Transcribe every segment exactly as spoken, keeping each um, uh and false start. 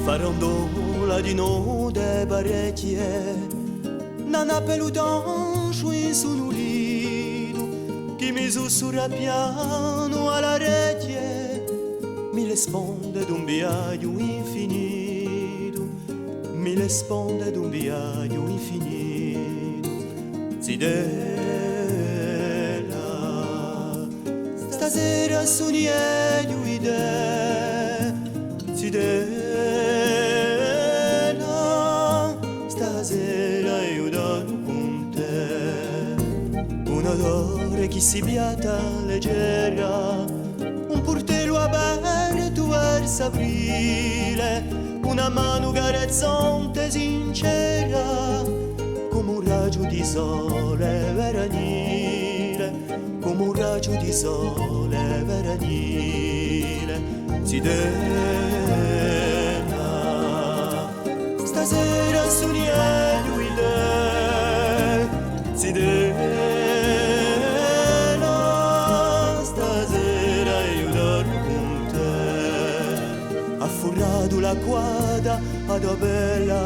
Farandola di note parechje, n'appellu tantu in stu nidu, chì mi sussurra pianu à l'arechje, mi risponde d'un viaghju infinitu, mi risponde d'un viaghju infinitu. Zitella, stasera sugnu eiu di tè, zitella, stasera eiu dormu cun tè. Un odore chì si piatta leggera, un purtellu apertu versu aprile, una manu carezzante sincera, cum'è un raghju di sole veranile, cum'è un raghju di sole veranile, zitella, stasera sugnu eiu di tè, zitella, stasera eiu dormu cun tè. Hà furratu l'acquata a to pella,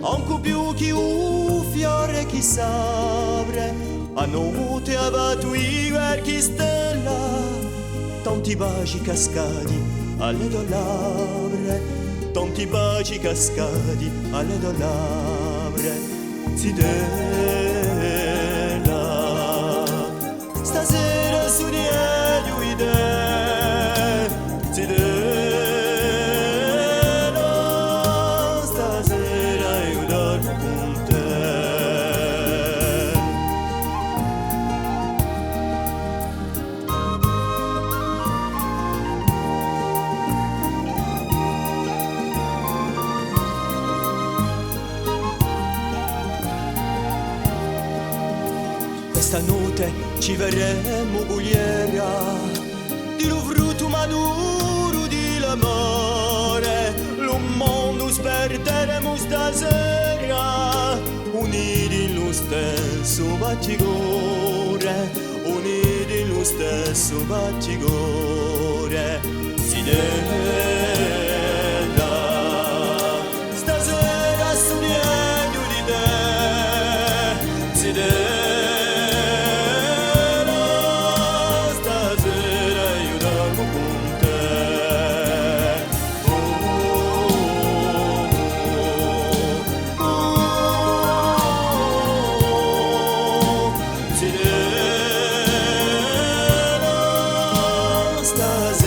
ancu più chì u fiore chì s'apre, a notte hà fattu i qualchì stella, tanti basgi cascati à le to labbra, tanti basgi cascati à le to labbra, zitella. Stasera sugnu eiu di tè, zitella, stasera eiu dormu cun tè. Questa notte ci faremu cugliera di lu fruttu maduru di l'amore, lu mondu sparteremu stasera, uniti in lu stessu batticore, uniti in lu stessu batticore, zitella. Stasera sugnu eiu di tè, zitella, stasera eiu dormu cun tè. Oh, oh, oh, oh, zitella, stasera